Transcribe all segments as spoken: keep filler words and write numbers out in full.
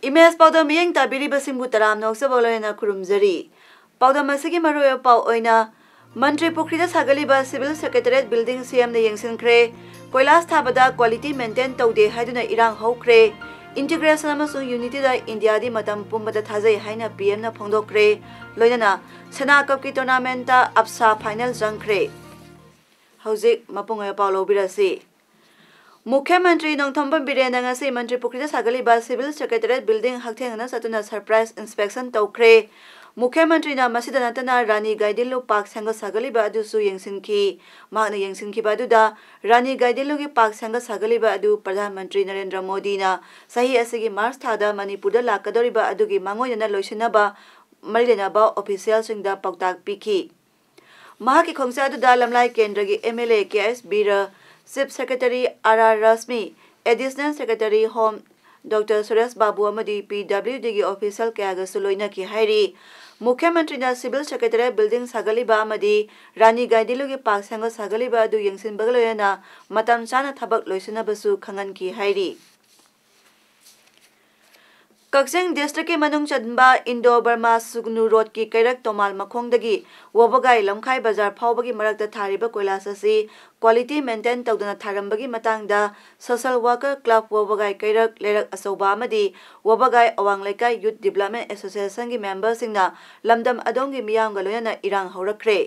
Image ꯄꯥꯎꯗꯝ ꯃꯤꯠꯌꯦꯡ ꯇꯥꯕꯤꯔꯤꯕꯁꯤꯡꯕꯨ ꯇꯔꯥꯝꯅ ꯑꯣꯛꯆꯕ ꯂꯣꯏꯅꯅ ꯈꯨꯔꯨꯝꯖꯔꯤ꯫ ꯄꯥꯎꯗꯝ ꯑꯁꯤꯒꯤ ꯃꯔꯨꯑꯣꯏꯕ ꯄꯥꯎ ꯑꯣꯏꯅ, ꯃꯟꯇ꯭ꯔꯤ ꯄꯨꯈ꯭ꯔꯤꯗ ꯁꯥꯒꯠꯂꯤꯕ ꯁꯤꯚꯤꯜ ꯁꯦꯀ꯭ꯔꯦꯇꯔꯤꯌꯦꯠ ꯕꯤꯜꯗꯤꯡ ꯁꯤꯑꯦꯝꯅ ꯌꯦꯡꯁꯤꯟꯈ꯭ꯔꯦ꯫ ꯀꯣꯏꯂꯥꯁ ꯊꯥꯕꯗ ꯀ꯭ꯋꯥꯂꯤꯇꯤ ꯃꯦꯟꯇꯦꯟ ꯇꯧꯗꯦ ꯍꯥꯏꯗꯨꯅ ꯏꯔꯥꯡ ꯍꯧꯈ꯭ꯔꯦ꯫ ꯏꯟꯇꯤꯒ꯭ꯔꯦꯁꯟ ꯑꯃꯁꯨꯡ ꯌꯨꯅꯤꯇꯤꯗ ꯏꯟꯗꯤꯌꯥꯗꯤ ꯃꯇꯝ ꯄꯨꯝꯕꯗ ꯊꯥꯖꯩ ꯍꯥꯏꯅ ꯄꯤꯑꯦꯝꯅ ꯐꯣꯡꯗꯣꯛꯈ꯭ꯔꯦ꯫ ꯂꯣꯏꯅꯅ ꯁꯦꯅꯥ ꯀꯞꯀꯤ ꯇꯣꯔꯅꯥꯃꯦꯟꯠꯇ ꯑꯞꯁꯥ ꯐꯥꯏꯅꯦꯜ ꯆꯪꯈ꯭ꯔꯦ꯫ ꯍꯧꯖꯤꯛ ꯃꯄꯨꯡ ꯑꯣꯏꯕ ꯄꯥꯎ ꯂꯧꯕꯤꯔꯁꯤ꯫ ꯃꯨꯈ꯭ꯌ ꯃꯟꯇ꯭ꯔꯤ ꯅꯣꯡꯊꯣꯝꯕꯝ ꯕꯤꯔꯦꯟꯅ ꯉꯁꯤ ꯃꯟꯇ꯭ꯔꯤ ꯄꯨꯈ꯭ꯔꯤꯗ ꯁꯥꯒꯠꯂꯤꯕ ꯁꯤꯚꯤꯜ ꯁꯦꯀ꯭ꯔꯦꯇꯔꯤꯌꯦꯠ ꯕꯤꯜꯗꯤꯡ ꯍꯛꯊꯦꯡꯅꯅ ꯆꯠꯇꯨꯅ ꯁꯔꯄ꯭ꯔꯥꯏꯖ ꯏꯟꯁꯄꯦꯛꯁꯟ ꯇꯧꯈ꯭ꯔꯦ꯫ ꯃꯨꯈ꯭ꯌ ꯃꯟꯇ꯭ꯔꯤꯅ ꯃꯁꯤꯗ ꯅꯠꯇꯅ ꯔꯥꯅꯤ ꯒꯥꯏꯗꯤꯟꯂꯨ ꯄꯥꯔꯛ ꯁꯦꯝꯒꯠ ꯁꯥꯒꯠꯂꯤꯕ ꯑꯗꯨꯁꯨ ꯌꯦꯡꯁꯤꯟꯈꯤ꯫ ꯃꯍꯥꯛꯅ ꯌꯦꯡꯁꯤꯟꯈꯤꯕ ꯑꯗꯨꯗ ꯔꯥꯅꯤ ꯒꯥꯏꯗꯤꯟꯂꯨꯒꯤ ꯄꯥꯔꯛ ꯁꯦꯝꯒꯠ ꯁꯥꯒꯠꯂꯤꯕ ꯑꯗꯨ ꯄ꯭ꯔꯙꯥꯟ ꯃꯟꯇ꯭ꯔꯤ ꯅꯔꯦꯟꯗ꯭ꯔ ꯃꯣꯗꯤꯅ ꯆꯍꯤ ꯑꯁꯤꯒꯤ ꯃꯥꯔꯆ ꯊꯥꯗ ꯃꯅꯤꯄꯨꯔꯗ ꯂꯥꯛꯀꯗꯧꯔꯤꯕ ꯑꯗꯨꯒꯤ ꯃꯥꯡꯑꯣꯏꯅꯅ ꯂꯣꯏꯁꯤꯟꯅꯕ ꯃꯔꯤ ꯂꯩꯅꯕ ꯑꯣꯐꯤꯁꯤꯌꯦꯜꯁꯤꯡꯗ ꯄꯥꯎꯇꯥꯛ ꯄꯤꯈꯤ꯫ ꯃꯍꯥꯛꯀꯤ ꯈꯣꯡꯆꯠ ꯑꯗꯨꯗ ꯂꯝꯂꯥꯏ ꯀꯦꯟꯗ꯭ꯔꯒꯤ M L A K S Bir, chief secretary R R Rashmi, additional secretary home doctor Suresh Babu ꯑꯃꯗꯤ ꯄꯤ ꯗꯕ꯭ꯂꯤꯎ ꯗꯤꯒꯤ ꯑꯣꯐꯤꯁꯤꯌꯦꯜ ꯀꯌꯥꯒꯁꯨ ꯂꯣꯏꯅꯈꯤ ꯍꯥꯏꯔꯤ꯫ ꯃꯨꯈ꯭ꯌ ꯃꯟꯇ꯭ꯔꯤꯅ ꯁꯤꯚꯤꯜ ꯁꯦꯀ꯭ꯔꯦꯇꯔꯤꯌꯦꯠ ꯕꯤꯜꯗꯤꯡ ꯁꯥꯒꯠꯂꯤꯕ ꯑꯃꯗꯤ ꯔꯥꯅꯤ ꯒꯥꯏꯗꯤꯟꯂꯨꯒꯤ ꯄꯥꯔꯛ ꯁꯦꯝꯒꯠ ꯁꯥꯒꯠꯂꯤꯕ ꯑꯗꯨ ꯌꯦꯡꯁꯤꯟꯕꯒ ꯂꯣꯏꯅꯅ ꯃꯇꯝ ꯆꯥꯅ ꯊꯕꯛ ꯂꯣꯏꯁꯤꯟꯅꯕꯁꯨ ꯈꯪꯍꯟꯈꯤ ꯍꯥꯏꯔꯤ꯫ ꯀꯛꯆꯤꯡ ꯗꯤꯁꯇ꯭ꯔꯤꯛꯀꯤ ꯃꯅꯨꯡ ꯆꯟꯕ ꯏꯟꯗꯣ ꯕꯔꯃꯥ ꯁꯨꯒꯅꯨ ꯔꯣꯗꯀꯤ ꯀꯩꯔꯛ ꯇꯣꯃꯥꯜ ꯃꯈꯣꯡꯗꯒꯤ ꯋꯥꯕꯒꯥꯏ ꯂꯝꯈꯥꯏ ꯕꯖꯥꯔ ꯐꯥꯎꯕꯒꯤ ꯃꯔꯛꯇ ꯊꯥꯔꯤꯕ ꯀꯣꯏꯂꯥꯁ ꯑꯁꯤ ꯀ꯭ꯋꯥꯂꯤꯇꯤ ꯃꯦꯟꯇꯦꯟ ꯇꯧꯗꯅ ꯊꯥꯔꯝꯕꯒꯤ ꯃꯇꯥꯡꯗ ꯁꯣꯁꯦꯜ ꯋꯥꯔꯀꯔ ꯀ꯭ꯂꯕ ꯋꯥꯕꯒꯥꯏ ꯀꯩꯔꯛ ꯂꯩꯔꯛ ꯑꯆꯧꯕ ꯑꯃꯗꯤ ꯋꯥꯕꯒꯥꯏ ꯑꯋꯥꯡ ꯂꯩꯀꯥꯏ ꯌꯨꯠ ꯗꯤꯕ꯭ꯂꯞꯃꯦꯟ ꯑꯦꯁꯣꯁꯤꯌꯦꯁꯟꯒꯤ ꯃꯦꯝꯕꯔꯁꯤꯡꯅ ꯂꯝꯗꯝ ꯑꯗꯣꯝꯒꯤ ꯃꯤꯌꯥꯝꯒ ꯂꯣꯏꯅꯅ ꯏꯔꯥꯡ ꯍꯧꯔꯛꯈ꯭ꯔꯦ꯫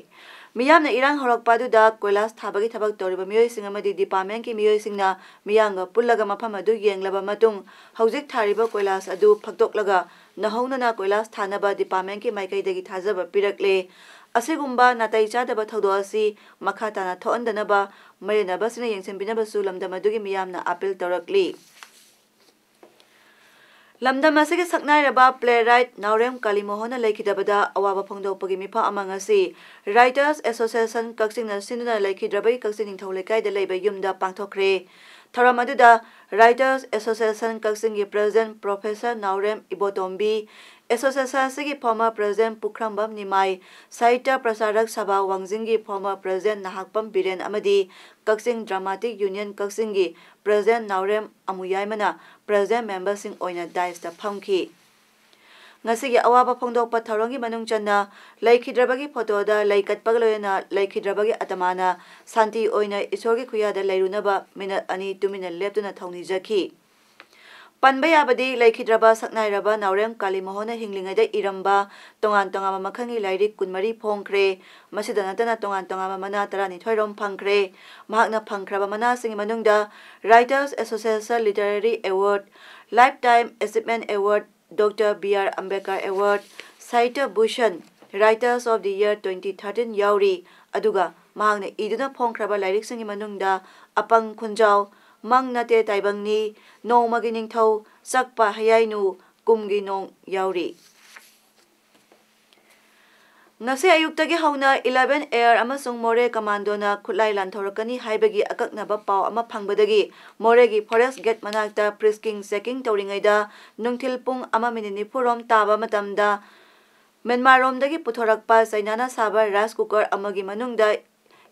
ꯃꯤꯌꯥꯝꯅ ꯏꯔꯥꯡ ꯍꯧꯔꯛꯄ ꯑꯗꯨꯗ ꯀꯣꯏꯂꯥꯁ ꯊꯥꯕꯒꯤ ꯊꯕꯛ ꯇꯧꯔꯤꯕ ꯃꯤꯑꯣꯏꯁꯤꯡ ꯑꯃꯗꯤ ꯗꯤꯄꯥꯔꯠꯃꯦꯟꯠꯀꯤ ꯃꯤꯑꯣꯏꯁꯤꯡꯅ ꯃꯤꯌꯥꯝꯒ ꯄꯨꯜꯂꯒ ꯃꯐꯝ ꯑꯗꯨ ꯌꯦꯡꯂꯕ ꯃꯇꯨꯡ, ꯍꯧꯖꯤꯛ ꯊꯥꯔꯤꯕ ꯀꯣꯏꯂꯥꯁ ꯑꯗꯨ ꯐꯛꯇꯣꯛꯂꯒ ꯅꯧꯍꯧꯅꯅ ꯀꯣꯏꯂꯥꯁ ꯊꯥꯅꯕ ꯗꯤꯄꯥꯔꯠꯃꯦꯟꯠꯀꯤ ꯃꯥꯏꯀꯩꯗꯒꯤ ꯊꯥꯖꯕ ꯄꯤꯔꯛꯂꯦ꯫ ꯑꯁꯤꯒꯨꯝꯕ ꯅꯥꯇꯩ ꯆꯥꯗꯕ ꯊꯧꯗꯣꯛ ꯑꯁꯤ ꯃꯈꯥ ꯇꯥꯅ ꯊꯣꯛꯍꯟꯗꯅꯕ ꯃꯔꯤ ꯂꯩꯅꯕꯁꯤꯡꯅ ꯌꯦꯡꯁꯤꯟꯕꯤꯅꯕꯁꯨ ꯂꯝꯗꯝ ꯑꯗꯨꯒꯤ ꯃꯤꯌꯥꯝꯅ ꯑꯥꯄꯤꯜ ꯇꯧꯔꯛꯂꯤ꯫ ꯂꯝꯗꯝ ꯑꯁꯤꯒꯤ ꯁꯛꯅꯥꯏꯔꯕ playwright ꯅꯥꯎꯔꯦꯝ ꯀꯥꯂꯤꯃꯣꯍꯟꯅ ꯂꯩꯈꯤꯗꯕꯗ ꯑꯋꯥꯕ ꯐꯣꯡꯗꯣꯛꯄꯒꯤ ꯃꯤꯐꯝ ꯑꯃ ꯉꯁꯤ Writers Association ꯀꯛꯆꯤꯡꯅ ꯁꯤꯟꯗꯨꯅ ꯂꯩꯈꯤꯗ꯭ꯔꯕꯒꯤ ꯀꯛꯆꯤꯡ ꯅꯤꯡꯊꯧ ꯂꯩꯀꯥꯏꯗ ꯂꯩꯕ ꯌꯨꯝꯗ ꯄꯥꯡꯊꯣꯛꯈ꯭ꯔꯦ꯫ ꯊꯧꯔꯝ ꯑꯗꯨꯗ Writers Association ꯀꯛꯆꯤꯡꯒꯤ President Professor ꯅꯥꯎꯔꯦꯝ ꯏꯕꯣꯇꯣꯝꯕꯤ, Association ꯑꯁꯤꯒꯤ former President ꯄꯨꯈ꯭ꯔꯝꯕꯝ ꯅꯤꯃꯥꯏ, ꯁꯥꯍꯤꯇ꯭ꯌ ꯄ꯭ꯔꯆꯥꯔꯛ ꯁꯚꯥ ꯋꯥꯡꯖꯤꯡꯒꯤ former President ꯅꯍꯥꯛꯄꯝ ꯕꯤꯔꯦꯟ ꯑꯃꯗꯤ ꯀꯛꯆꯤꯡ Dramatic Union ꯀꯛꯆꯤꯡꯒꯤ President ꯅꯥꯎꯔꯦꯝ ꯑꯃꯨꯌꯥꯏꯃꯅ President memberꯁꯤꯡ ꯑꯣꯏꯅ dais ꯇ ꯐꯝꯈꯤ꯫ ꯉꯁꯤꯒꯤ ꯑꯋꯥꯕ ꯐꯣꯡꯗꯣꯛꯄ ꯊꯧꯔꯝꯒꯤ ꯃꯅꯨꯡ ꯆꯟꯅ ꯂꯩꯈꯤꯗ꯭ꯔꯕꯒꯤ ꯐꯣꯇꯣꯗ ꯂꯩ ꯀꯠꯄꯒ ꯂꯣꯏꯅꯅ ꯂꯩꯈꯤꯗ꯭ꯔꯕꯒꯤ ꯑꯇꯃꯥꯅ ꯁꯥꯟꯇꯤ ꯑꯣꯏꯅ ꯏꯁꯣꯔꯒꯤ ꯈꯨꯌꯥꯗ ꯂꯩꯔꯨꯅꯕ ꯃꯤꯅꯠ ꯑꯅꯤ ꯇꯨꯃꯤꯟꯅ ꯂꯦꯞꯇꯨꯅ ꯊꯧꯅꯤꯖꯈꯤ꯫ ꯄꯟꯕ ꯌꯥꯕꯗꯤ ꯂꯩꯈꯤꯗ꯭ꯔꯕ ꯁꯛꯅꯥꯏꯔꯕ ꯅꯥꯎꯔꯦꯝ ꯀꯥꯂꯤꯃꯣꯍꯟꯅ ꯍꯤꯡꯂꯤꯉꯩꯗ ꯏꯔꯝꯕ ꯇꯣꯉꯥꯟ ꯇꯣꯉꯥꯟꯕ ꯃꯈꯜꯒꯤ ꯂꯥꯏꯔꯤꯛ ꯀꯨꯟꯃꯔꯤ ꯐꯣꯡꯈ꯭ꯔꯦ꯫ ꯃꯁꯤꯗ ꯅꯠꯇꯅ ꯇꯣꯉꯥꯟ ꯇꯣꯉꯥꯟꯕ ꯃꯅꯥ ꯇꯔꯥꯅꯤꯊꯣꯏ ꯔꯣꯝ ꯐꯪꯈ꯭ꯔꯦ꯫ ꯃꯍꯥꯛꯅ ꯐꯪꯈ꯭ꯔꯕ ꯃꯅꯥꯁꯤꯡꯒꯤ ꯃꯅꯨꯡꯗ Writers Association Literary Award, Lifetime Achievement Award, Doctor B R Ambedkar Award, Sahitya Bhushan, Writers of the Year twenty thirteen ꯌꯥꯎꯔꯤ꯫ ꯑꯗꯨꯒ ꯃꯍꯥꯛꯅ ꯏꯗꯨꯅ ꯐꯣꯡꯈ꯭ꯔꯕ ꯂꯥꯏꯔꯤꯛꯁꯤꯡꯒꯤ ꯃꯅꯨꯡꯗ ꯑꯄꯪ ꯈꯨꯟꯖꯥꯎ, ꯃꯪ ꯅꯠꯇꯦ ꯇꯥꯏꯕꯪꯅꯤ, ꯅꯣꯡꯃꯒꯤ ꯅꯤꯡꯊꯧ, ꯆꯛꯄ ꯍꯌꯥꯏꯅꯨ, ꯀꯨꯝꯒꯤ ꯅꯣꯡ ꯌꯥꯎꯔꯤ꯫ ꯉꯁꯤ ꯑꯌꯨꯛꯇꯒꯤ ꯍꯧꯅ eleven Air ꯑꯃꯁꯨꯡ ꯃꯣꯔꯦ ꯀꯃꯥꯟꯗꯣꯅ ꯈꯨꯠꯂꯥꯏ ꯂꯥꯟꯊꯧꯔꯛꯀꯅꯤ ꯍꯥꯏꯕꯒꯤ ꯑꯀꯛꯅꯕ ꯄꯥꯎ ꯑꯃ ꯐꯪꯕꯗꯒꯤ ꯃꯣꯔꯦꯒꯤ forest gate ꯃꯅꯥꯛꯇ frisking checking ꯇꯧꯔꯤꯉꯩꯗ ꯅꯨꯡꯊꯤꯜ ꯄꯨꯡ ꯑꯃ ꯃꯤꯅꯤꯠ ꯅꯤꯐꯨ ꯔꯣꯝ ꯇꯥꯕ ꯃꯇꯝꯗ ꯃ꯭ꯌꯥꯟꯃꯥꯔꯔꯣꯝꯗꯒꯤ ꯄꯨꯊꯣꯔꯛꯄ ꯆꯩꯅꯥꯅ ꯁꯥꯕ rice cooker ꯑꯃꯒꯤ ꯃꯅꯨꯡꯗ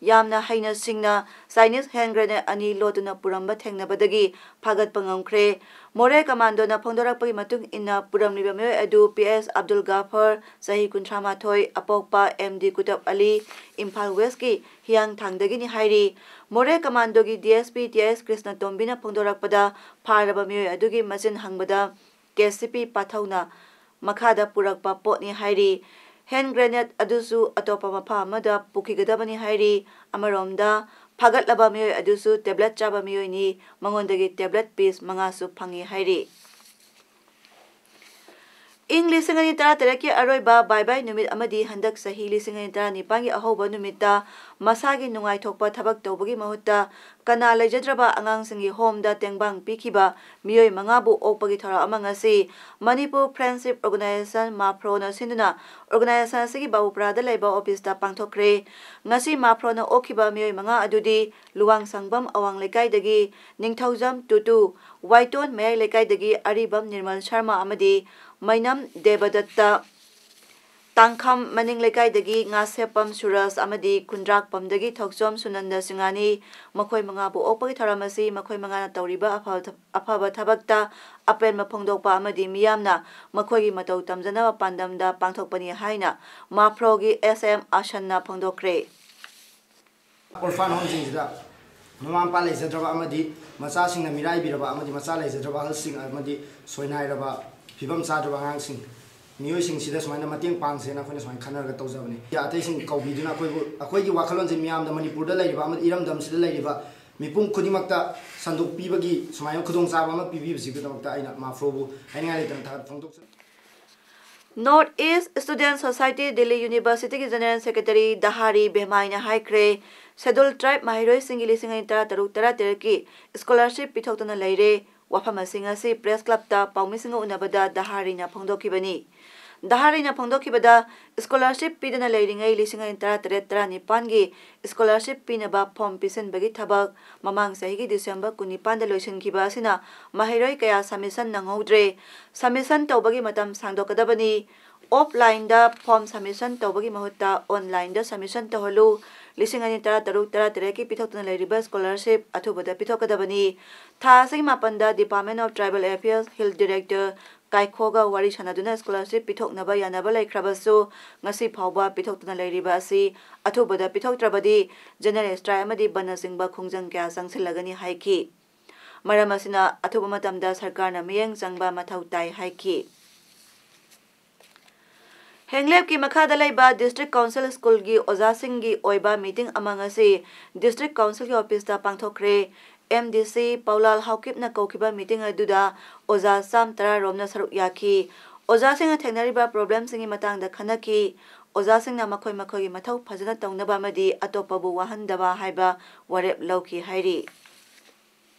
ꯌꯥꯝꯅ ꯍꯩꯅ ꯁꯤꯡꯅ Chinese hand grenade ꯑꯅꯤ ꯂꯣꯠꯇꯨꯅ ꯄꯨꯔꯝꯕ ꯊꯦꯡꯅꯕꯗꯒꯤ ꯐꯥꯒꯠꯄ ꯉꯝꯈ꯭ꯔꯦ꯫ ꯃꯣꯔꯦ ꯀꯃꯥꯟꯗꯣꯅ ꯐꯣꯡꯗꯣꯔꯛꯄꯒꯤ ꯃꯇꯨꯡ ꯏꯟꯅ, ꯄꯨꯔꯝꯂꯤꯕ ꯃꯤꯑꯣꯏ ꯑꯗꯨ P S ꯑꯕꯗꯨꯜ ꯒꯥꯐꯔ, ꯆꯍꯤ ꯀꯨꯟꯊ꯭ꯔꯥ ꯃꯥꯊꯣꯏ, ꯑꯄꯣꯛꯄ M D ꯀꯨꯇꯨꯕ ꯑꯂꯤ, ꯏꯝꯐꯥꯜ West ꯀꯤ ꯍꯤꯌꯥꯡꯊꯥꯡꯗꯒꯤꯅꯤ ꯍꯥꯏꯔꯤ꯫ ꯃꯣꯔꯦ ꯀꯃꯥꯟꯗꯣꯒꯤ D S P T S ꯀ꯭ꯔꯤꯁꯅꯇꯣꯝꯕꯤꯅ ꯐꯣꯡꯗꯣꯔꯛꯄꯗ, ꯐꯥꯔꯕ ꯃꯤꯑꯣꯏ ꯑꯗꯨꯒꯤ ꯃꯆꯤꯟ ꯍꯪꯕꯗ K C P ꯄꯥꯊꯧꯅ ꯃꯈꯥꯗ ꯄꯨꯔꯛꯄ ꯄꯣꯠꯅꯤ ꯍꯥꯏꯔꯤ꯫ Hand grenade ꯑꯗꯨꯁꯨ ꯑꯇꯣꯞꯄ ꯃꯐꯝ ꯑꯃꯗ ꯄꯨꯈꯤꯒꯗꯕꯅꯤ ꯍꯥꯏꯔꯤ꯫ ꯑꯃꯔꯣꯝꯗ, ꯐꯥꯒꯠꯂꯕ ꯃꯤꯑꯣꯏ ꯑꯗꯨꯁꯨ tablet ꯆꯥꯕ ꯃꯤꯑꯣꯏꯅꯤ, ꯃꯉꯣꯟꯗꯒꯤ tablet piece ꯃꯉꯥꯁꯨ ꯐꯪꯉꯤ ꯍꯥꯏꯔꯤ꯫ ꯏꯪ ꯂꯤꯁꯤꯡ ꯑꯅꯤ ꯇꯔꯥꯇꯔꯦꯠꯀꯤ ꯑꯔꯣꯏꯕ ꯕꯥꯏ ꯕꯥꯏ ꯅꯨꯃꯤꯠ ꯑꯃꯗꯤ ꯍꯟꯗꯛ ꯆꯍꯤ ꯂꯤꯁꯤꯡ ꯑꯅꯤ ꯇꯔꯥꯅꯤꯄꯥꯟꯒꯤ ꯑꯍꯧꯕ ꯅꯨꯃꯤꯠꯇ ꯃꯁꯥꯒꯤ ꯅꯨꯡꯉꯥꯏꯊꯣꯛꯄ ꯊꯕꯛ ꯇꯧꯕꯒꯤ ꯃꯍꯨꯠꯇ ꯀꯅꯥ ꯂꯩꯖꯗ꯭ꯔꯕ ꯑꯉꯥꯡꯁꯤꯡꯒꯤ ꯍꯣꯝꯗ ꯇꯦꯡꯕꯥꯡ ꯄꯤꯈꯤꯕ ꯃꯤꯑꯣꯏ ꯃꯉꯥꯕꯨ ꯑꯣꯛꯄꯒꯤ ꯊꯧꯔꯝ ꯑꯃ ꯉꯁꯤ ꯃꯅꯤꯄꯨꯔ ꯐ꯭ꯔꯦꯟꯁꯤꯞ ꯑꯣꯔꯒꯅꯥꯏꯖꯦꯁꯟ, ꯃꯥꯐ꯭ꯔꯣꯅ ꯁꯤꯟꯗꯨꯅ ꯑꯣꯔꯒꯅꯥꯏꯖꯦꯁꯟ ꯑꯁꯤꯒꯤ ꯕꯥꯕꯨꯄꯨꯔꯥꯗ ꯂꯩꯕ ꯑꯣꯐꯤꯁꯇ ꯄꯥꯡꯊꯣꯛꯈ꯭ꯔꯦ꯫ ꯉꯁꯤ ꯃꯥꯐ꯭ꯔꯣꯅ ꯑꯣꯛꯈꯤꯕ ꯃꯤꯑꯣꯏ ꯃꯉꯥ ꯑꯗꯨꯗꯤ ꯂꯨꯋꯥꯡꯁꯪꯕꯝ ꯑꯋꯥꯡ ꯂꯩꯀꯥꯏꯗꯒꯤ ꯅꯤꯡꯊꯧꯖꯝ ꯇꯨꯇꯨ, ꯋꯥꯏꯇꯣꯟ ꯃꯌꯥꯏ ꯂꯩꯀꯥꯏꯗꯒꯤ ꯑꯔꯤꯕꯝ ꯅꯤꯔꯃꯜ ꯁꯔꯃ ꯑꯃꯗꯤ ꯃꯩꯅꯝ ꯗꯦꯕꯗꯠꯇ, ꯇꯥꯡꯈꯝ ꯃꯅꯤꯡ ꯂꯩꯀꯥꯏꯗꯒꯤ ꯉꯥꯁꯦꯞꯄꯝ ꯁꯨꯔꯖ ꯑꯃꯗꯤ ꯈꯨꯟꯗ꯭ꯔꯥꯛꯄꯝꯗꯒꯤ ꯊꯣꯛꯆꯣꯝ ꯁꯨꯅꯟꯗ ꯁꯤꯡꯍꯥꯅꯤ꯫ ꯃꯈꯣꯏ ꯃꯉꯥꯕꯨ ꯑꯣꯛꯄꯒꯤ ꯊꯧꯔꯝ ꯑꯁꯤ ꯃꯈꯣꯏ ꯃꯉꯥꯅ ꯇꯧꯔꯤꯕ ꯑꯐ-, ꯑꯐꯕ ꯊꯕꯛꯇ ꯑꯄꯦꯟꯕ ꯐꯣꯡꯗꯣꯛꯄ ꯑꯃꯗꯤ ꯃꯤꯌꯥꯝꯅ ꯃꯈꯣꯏꯒꯤ ꯃꯇꯧ ꯇꯝꯖꯅꯕ ꯄꯥꯟꯗꯝꯗ ꯄꯥꯡꯊꯣꯛꯄꯅꯤ ꯍꯥꯏꯅ ꯃꯥꯐ꯭ꯔꯣꯒꯤ ꯑꯦꯁ ꯑꯦꯝ ꯑꯁꯟꯅ ꯐꯣꯡꯗꯣꯛꯈ꯭ꯔꯦ꯫ ꯑꯣꯔꯐꯥꯟ ꯍꯣꯝꯁꯤꯡꯁꯤꯗ ꯃꯃꯥ ꯃꯄꯥ ꯂꯩꯖꯗ꯭ꯔꯕ ꯑꯃꯗꯤ ꯃꯆꯥꯁꯤꯡꯅ ꯃꯤꯔꯥꯏꯕꯤꯔꯕ ꯑꯃꯗꯤ ꯃꯆꯥ ꯂꯩꯖꯗ꯭ꯔꯕ ꯑꯍꯜꯁꯤꯡ ꯑꯃꯗꯤ ꯁꯣꯏꯅꯥꯏꯔꯕ, ꯐꯤꯕꯝ ꯆꯥꯗ꯭ꯔꯕ ꯑꯉꯥꯡꯁꯤꯡ, ꯃꯤꯑꯣꯏꯁꯤꯡꯁꯤꯗ ꯁꯨꯃꯥꯏꯅ ꯃꯇꯦꯡ ꯄꯥꯡꯁꯦꯅ ꯑꯩꯈꯣꯏꯅ ꯁꯨꯃꯥꯏꯅ ꯈꯟꯅꯔꯒ ꯇꯧꯖꯕꯅꯤ꯫ ꯑꯇꯩꯁꯤꯡ ꯀꯧꯕꯤꯗꯨꯅ ꯑꯩꯈꯣꯏꯕꯨ, ꯑꯩꯈꯣꯏꯒꯤ ꯋꯥꯈꯜꯂꯣꯟꯁꯦ ꯃꯤꯌꯥꯝꯗ, ꯃꯅꯤꯄꯨꯔꯗ ꯂꯩꯔꯤꯕ ꯑꯃꯗꯤ ꯏꯔꯝꯗꯝꯁꯤꯗ ꯂꯩꯔꯤꯕ ꯃꯤꯄꯨꯝ ꯈꯨꯗꯤꯡꯃꯛꯇ ꯁꯟꯗꯣꯛꯄꯤꯕꯒꯤ ꯁꯨꯃꯥꯏꯅ ꯈꯨꯗꯣꯡꯆꯥꯕ ꯑꯃ ꯄꯤꯕꯤꯕꯁꯤꯒꯤꯗꯃꯛꯇ ꯑꯩꯅ ꯃꯥꯐ꯭ꯔꯣꯕꯨ ꯍꯥꯏꯅꯤꯡꯉꯥꯏ ꯂꯩꯇꯅ ꯊꯥꯒꯠ ꯐꯣꯡꯗꯣꯛꯆꯔꯤ꯫ North East Student Society Delhi University ꯒꯤ General Secretary ꯗꯍꯥꯔꯤ ꯚꯦꯃꯥꯏꯅ ꯍꯥꯏꯈ꯭ꯔꯦ, Scheduled Tribe ꯃꯍꯩꯔꯣꯏꯁꯤꯡꯒꯤ ꯂꯤꯁꯤꯡ ꯑꯅꯤ ꯇꯔꯥꯇꯔꯨꯛ ꯇꯔꯥꯇꯔꯦꯠꯀꯤ scholarship ꯄꯤꯊꯣꯛꯇꯨꯅ ꯂꯩꯔꯦ꯫ ꯋꯥꯐꯝ ꯑꯁꯤ ꯉꯁꯤ press club ꯇ ꯄꯥꯎꯃꯤꯁꯤꯡꯒ ꯎꯅꯕꯗ ꯗꯍꯥꯔꯤꯅ ꯐꯣꯡꯗꯣꯛꯈꯤꯕꯅꯤ꯫ ꯗꯍꯥꯔꯤꯅ ꯐꯣꯡꯗꯣꯛꯈꯤꯕꯗ, scholarship ꯄꯤꯗꯅ ꯂꯩꯔꯤꯉꯩ ꯂꯤꯁꯤꯡ ꯑꯅꯤ ꯇꯔꯥꯇꯔꯦꯠ ꯇꯔꯥꯅꯤꯄꯥꯟꯒꯤ scholarship ꯄꯤꯅꯕ form ꯄꯤꯁꯤꯟꯕꯒꯤ ꯊꯕꯛ ꯃꯃꯥꯡ ꯆꯍꯤꯒꯤ December ꯀꯨꯟꯅꯤꯄꯥꯟꯗ ꯂꯣꯏꯁꯤꯟꯈꯤꯕ ꯑꯁꯤꯅ ꯃꯍꯩꯔꯣꯏ ꯀꯌꯥ submission ꯅꯪꯍꯧꯗ꯭ꯔꯦ꯫ Submission ꯇꯧꯕꯒꯤ ꯃꯇꯝ ꯁꯥꯡꯗꯣꯛꯀꯗꯕꯅꯤ꯫ Offline ꯗ form submission ꯇꯧꯕꯒꯤ ꯃꯍꯨꯠꯇ online ꯗ submission ꯇꯧꯍꯜꯂꯨ꯫ ꯂꯤꯁꯤꯡ ꯑꯅꯤ ꯇꯔꯥꯇꯔꯨꯛ ꯇꯔꯥꯇꯔꯦꯠꯀꯤ ꯄꯤꯊꯣꯛꯇꯨꯅ ꯂꯩꯔꯤꯕ scholarship ꯑꯊꯨꯕꯗ ꯄꯤꯊꯣꯛꯀꯗꯕꯅꯤ꯫ ꯊꯥ ꯑꯁꯤꯒꯤ ꯃꯥꯄꯟꯗ Department of Tribal Affairs Health Director ꯀꯥꯏꯈꯣꯒ ꯋꯥꯔꯤ ꯁꯥꯟꯅꯗꯨꯅ scholarship ꯄꯤꯊꯣꯛꯅꯕ ꯌꯥꯅꯕ ꯂꯩꯈ꯭ꯔꯕꯁꯨ, ꯉꯁꯤ ꯐꯥꯎꯕ ꯄꯤꯊꯣꯛꯇꯨꯅ ꯂꯩꯔꯤꯕ ꯑꯁꯤ ꯑꯊꯨꯕꯗ ꯄꯤꯊꯣꯛꯇ꯭ꯔꯕꯗꯤ general strike ꯑꯃꯗꯤ ꯕꯟꯅꯆꯤꯡꯕ ꯈꯣꯡꯖꯪ ꯀꯌꯥ ꯆꯪꯁꯤꯜꯂꯒꯅꯤ ꯍꯥꯏꯈꯤ꯫ ꯃꯔꯝ ꯑꯁꯤꯅ ꯑꯊꯨꯕ ꯃꯇꯝꯗ ꯁꯔꯀꯥꯔꯅ ꯃꯤꯠꯌꯦꯡ ꯆꯪꯕ ꯃꯊꯧ ꯇꯥꯏ ꯍꯥꯏꯈꯤ꯫ ꯍꯦꯡꯂꯦꯞꯀꯤ ꯃꯈꯥꯗ ꯂꯩꯕ District Council School ꯒꯤ ꯑꯣꯖꯥꯁꯤꯡꯒꯤ ꯑꯣꯏꯕ meeting ꯑꯃ ꯉꯁꯤ District Council ꯒꯤ office ꯇ ꯄꯥꯡꯊꯣꯛꯈ꯭ꯔꯦ꯫ M D C ꯄꯥꯎꯂꯥꯜ ꯍꯥꯎꯀꯤꯞꯅ ꯀꯧꯈꯤꯕ meeting ꯑꯗꯨꯗ ꯑꯣꯖꯥ ꯆꯥꯝ ꯇꯔꯥ ꯔꯣꯝꯅ ꯁꯔꯨꯛ ꯌꯥꯈꯤ꯫ ꯑꯣꯖꯥꯁꯤꯡꯅ ꯊꯦꯡꯅꯔꯤꯕ problemꯁꯤꯡꯒꯤ ꯃꯇꯥꯡꯗ ꯈꯟꯅꯈꯤ꯫ ꯑꯣꯖꯥꯁꯤꯡꯅ ꯃꯈꯣꯏ ꯃꯈꯣꯏꯒꯤ ꯃꯊꯧ ꯐꯖꯅ ꯇꯧꯅꯕ ꯑꯃꯗꯤ ꯑꯇꯣꯞꯄꯕꯨ ꯋꯥꯍꯟꯗꯕ ꯍꯥꯏꯕ ꯋꯥꯔꯦꯞ ꯂꯧꯈꯤ ꯍꯥꯏꯔꯤ꯫